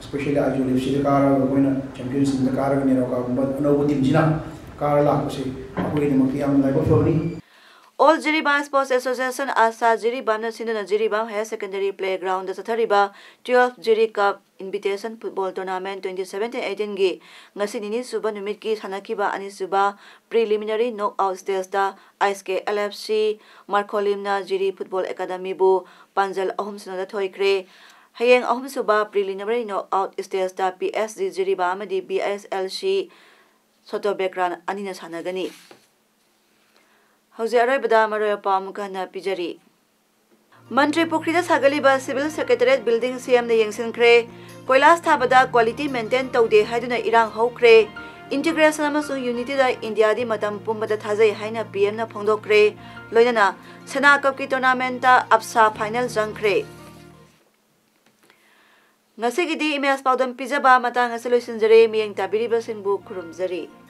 especially ꯑꯥꯏꯖꯣꯜ ꯑꯦꯐ ꯁꯤꯗ ꯀꯥꯔꯒ ꯑꯩꯈꯣꯏꯅ Champions Leagueꯗ ꯀꯥꯔꯒ ꯅꯦꯔꯣꯀꯥꯒꯨꯝꯕ ꯑꯅꯧꯕ teamꯁꯤꯅ ꯀꯥꯔ ꯂꯥꯛꯄꯁꯦ ꯑꯩꯈꯣꯏꯒꯤꯗꯃꯛꯇ ꯌꯥꯝꯅ ꯂꯥꯏꯕꯛ ꯐꯕꯅꯤ꯫ All Jiribam Sports Association, ꯑꯥꯁꯥ ꯖꯤꯔꯤꯕꯥꯝꯅ ꯁꯤꯟꯗꯨꯅ ꯖꯤꯔꯤꯕꯥꯝ Higher Secondary Playgroundꯗ ꯆꯠꯊꯔꯤꯕ twelve Jiri Cup Invitation Football Tournament twenty seventeen eighteenꯒꯤ ꯉꯁꯤ ꯅꯤꯅꯤ ꯁꯨꯕ ꯅꯨꯃꯤꯠꯀꯤ ꯁꯥꯟꯅꯈꯤꯕ ꯑꯅꯤꯁꯨꯕ preliminary knockout stageꯇ ꯑꯥꯏ ꯑꯦꯁ ꯀꯦ ꯑꯦꯜ ꯑꯦꯐ ꯁꯤ ꯃꯥꯔꯈꯣꯂꯤꯝꯅ ꯖꯤꯔꯤ Football Academyꯕꯨ ꯄꯥꯟꯖꯜ ꯑꯍꯨꯝ ꯁꯤꯅꯣꯗ ꯊꯣꯏꯈ꯭ꯔꯦ꯫ ꯍꯌꯦꯡ ꯑꯍꯨꯝꯁꯨꯕ preliminary knockout stageꯇ ꯄꯤ ꯑꯦꯁ ꯖꯤ ꯖꯤꯔꯤꯕꯥꯝ ꯑꯃꯗꯤ ꯕꯤ ꯑꯦꯁ ꯑꯦꯜ ꯁꯤ ꯁꯣꯇꯣꯕꯦꯀ꯭ꯔꯥꯟ ꯑꯅꯤꯅ ꯁꯥꯟꯅꯒꯅꯤ꯫ ꯍꯧꯖꯤꯛ ꯑꯔꯣꯏꯕꯗ ꯃꯔꯨꯑꯣꯏꯕ ꯄꯥꯎ ꯑꯃꯨꯛ ꯍꯟꯅ ꯄꯤꯖꯔꯤ꯫ ꯃꯟꯇ꯭ꯔꯤ ꯄꯨꯈ꯭ꯔꯤꯗ ꯁꯥꯒꯠꯂꯤꯕ Civil Secretariat building CMꯅ ꯌꯦꯡꯁꯤꯟꯈ꯭ꯔꯦ꯫ ꯀꯣꯏꯂꯥꯁ ꯊꯥꯕꯗ quality maintain ꯇꯧꯗꯦ ꯍꯥꯏꯗꯨꯅ ꯏꯔꯥꯡ ꯍꯧꯈ꯭ꯔꯦ꯫ Integration ꯑꯃꯁꯨꯡ unityꯗ ꯏꯟꯗꯤꯌꯥꯗꯤ ꯃꯇꯝ ꯄꯨꯝꯕꯗ ꯊꯥꯖꯩ ꯍꯥꯏꯅ ꯄꯤ ꯑꯦꯝꯅ ꯐꯣꯡꯗꯣꯛꯈ꯭ꯔꯦ꯫ ꯂꯣꯏꯅꯅ ꯁꯅꯥ ꯀꯞꯀꯤ tournamentꯇ ꯑꯞꯁꯥ final ꯆꯪꯈ꯭ꯔꯦ꯫ ꯉꯁꯤꯒꯤꯗꯤ ꯏꯃꯦꯖ ꯄꯥꯎꯗꯝ ꯄꯤꯖꯕ ꯃꯇꯥꯡ ꯑꯁꯤ ꯂꯣꯏꯁꯤꯟꯖꯔꯦ꯫ ꯃꯤꯠꯌꯦꯡ ꯇꯥꯕꯤꯔꯤꯕꯁꯤꯡꯕꯨ ꯈꯨꯔꯨꯝꯖꯔꯤ꯫